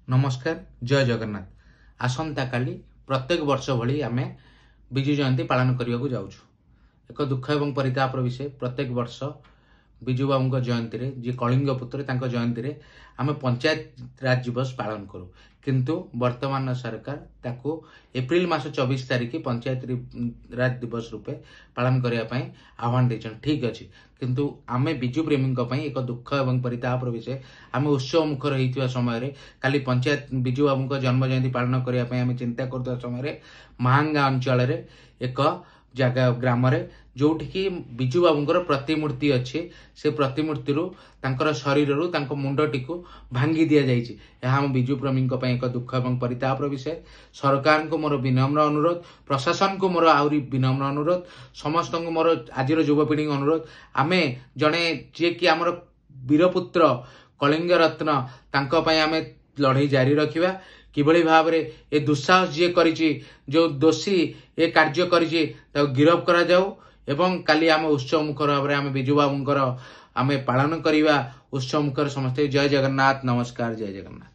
ନମସ୍କାର, ଜୟ ଜଗନ୍ନାଥ। ଆସନ୍ତାକାଲି ପ୍ରତ୍ୟେକ ବର୍ଷ ଭଳି ଆମେ ବିଜୁ ଜୟନ୍ତୀ ପାଳନ କରିବାକୁ ଯାଉଛୁ। ଏକ ଦୁଃଖ ଏବଂ ପରିତାପର ବିଷୟ, ପ୍ରତ୍ୟେକ ବର୍ଷ ବିଜୁବାବୁଙ୍କ ଜୟନ୍ତୀରେ, ଯିଏ କଳିଙ୍ଗ ପୁତ୍ର, ତାଙ୍କ ଜୟନ୍ତୀରେ ଆମେ ପଞ୍ଚାୟତ ରାଜ ଦିବସ ପାଳନ କରୁ। କିନ୍ତୁ ବର୍ତ୍ତମାନର ସରକାର ତାକୁ ଏପ୍ରିଲ ମାସ 24 ତାରିଖ ପଞ୍ଚାୟତ ରାଜ ଦିବସ ରୂପେ ପାଳନ କରିବା ପାଇଁ ଆହ୍ୱାନ ଦେଇଛନ୍ତି। ଠିକ୍ ଅଛି, କିନ୍ତୁ ଆମେ ବିଜୁ ପ୍ରେମୀଙ୍କ ପାଇଁ ଏକ ଦୁଃଖ ଏବଂ ପରିତାପର ବିଷୟ। ଆମେ ଉତ୍ସବ ମୁଖର ହେଇଥିବା ସମୟରେ, କାଲି ପଞ୍ଚାୟତ ବିଜୁବାବୁଙ୍କ ଜନ୍ମ ଜୟନ୍ତୀ ପାଳନ କରିବା ପାଇଁ ଆମେ ଚିନ୍ତା କରୁଥିବା ସମୟରେ, ମାହାଙ୍ଗା ଅଞ୍ଚଳରେ ଏକ ଜାଗା ଗ୍ରାମରେ ଯୋଉଠିକି ବିଜୁବାବୁଙ୍କର ପ୍ରତିମୂର୍ତ୍ତି ଅଛି, ସେ ପ୍ରତିମୂର୍ତ୍ତିରୁ ତାଙ୍କର ଶରୀରରୁ ତାଙ୍କ ମୁଣ୍ଡଟିକୁ ଭାଙ୍ଗି ଦିଆଯାଇଛି। ଏହା ଆମ ବିଜୁ ପ୍ରେମୀଙ୍କ ପାଇଁ ଏକ ଦୁଃଖ ଏବଂ ପରିତାପର ବିଷୟ। ସରକାରଙ୍କୁ ମୋର ବିନମ୍ର ଅନୁରୋଧ, ପ୍ରଶାସନକୁ ମୋର ଆହୁରି ବିନମ୍ର ଅନୁରୋଧ, ସମସ୍ତଙ୍କୁ ମୋର ଆଜିର ଯୁବପିଢ଼ିଙ୍କ ଅନୁରୋଧ, ଆମେ ଜଣେ ଯିଏକି ଆମର ବୀରପୁତ୍ର କଳିଙ୍ଗ ରତ୍ନ, ତାଙ୍କ ପାଇଁ ଆମେ ଲଢ଼େଇ ଜାରି ରଖିବା। କିଭଳି ଭାବରେ ଏ ଦୁଃସାହସ ଯିଏ କରିଛି, ଯେଉଁ ଦୋଷୀ ଏ କାର୍ଯ୍ୟ କରିଛି, ତାକୁ ଗିରଫ କରାଯାଉ ଏବଂ କାଲି ଆମେ ଉତ୍ସବ ମୁଖର ଭାବରେ ଆମେ ବିଜୁବାବୁଙ୍କର ଆମେ ପାଳନ କରିବା ଉତ୍ସବ ମୁଖର ସମସ୍ତେ। ଜୟ ଜଗନ୍ନାଥ, ନମସ୍କାର, ଜୟ ଜଗନ୍ନାଥ।